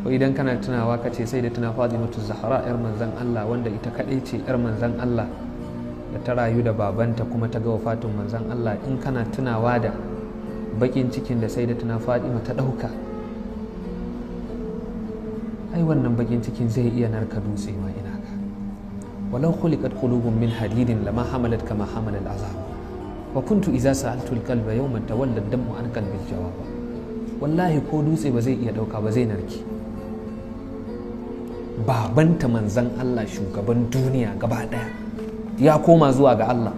Ko idan kana tunawa ka ce sai da tuna Fatimatu Zahra, yar manzan Allah, wanda ita kaɗai ce yar manzan Allah da ta rayu da babanta kuma ta ga wafatin manzan Allah, in kana tunawa da bakin cikin da sai da tuna Fatima ta ɗauka, ai wannan bakin cikin zai iya narka dutse ma. Ina ka walau khuliqat qulubun min hadidin lama hamalat kama hamala al'azab wa kuntu idza sa'altu al-qalba yawman tawalla ad-damu an qalbi al-jawaba. Wallahi ko dutse ba zai iya dauka ba, zai narke. Babanta manzan Allah, shugaban duniya gaba daya, ya koma zuwa ga Allah.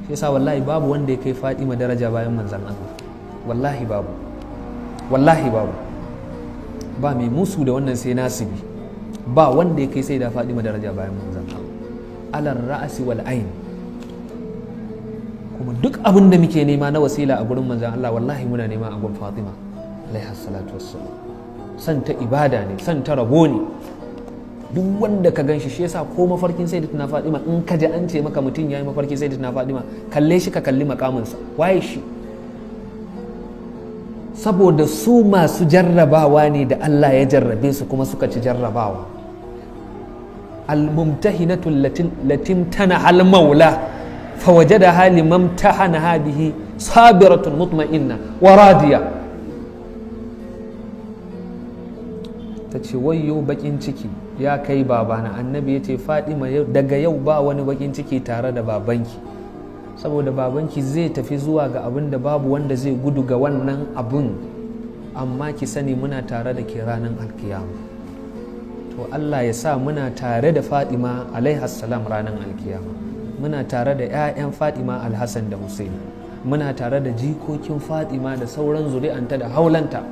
Shi yasa wallahi babu wanda ya kai Fatima daraja bayan manzan Allah. Wallahi babu, wallahi babu. Ba mai musu da wannan sai nasibi. Ba wanda ya kai sai da Fatima daraja bayan manzan Allah, alar ra'asi wal ain. Kuma duk abin da muke nema na wasila a gurin manzan Allah, wallahi muna nema a gun Fatima alaiha salatu wassalam. San ta ibada ne, san ta rabo ne. Duk wanda ka ganshi, shi yasa ko mafarkin sai da tuna Fatima, in ka ji an ce maka mutum yayi mafarki sai da tuna Fatima, kalle shi, ka kalli makaminsa, waye shi? Saboda su masu jarrabawa ne da Allah ya jarrabe su kuma suka ci jarrabawa. Almumtahinatu latimtana al maula fawajadaha limamtahanaha bihi sabiratun mutma'inna wa radiya. Ta ce, "Wayyo bakin ciki ya kai babana." Annabi ya ce, "Fadima, daga yau ba wani bakin ciki tare da babanki, saboda babanki zai tafi zuwa ga abin da babu wanda zai gudu ga wannan abin. Amma ki sani, muna tare da ke ranar alkiyama." To Allah ya sa muna tare da Fadima alaihassalam ranar alkiyama. Muna tare da 'ya'yan Fadima, Alhassan da Hussein. Muna tare da jikokin Fadima da sauran zuri'anta da haulanta.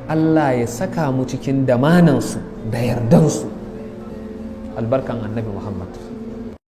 Allah ya saka mu cikin damanansu da yardansu, albarkan Annabi Muhammad.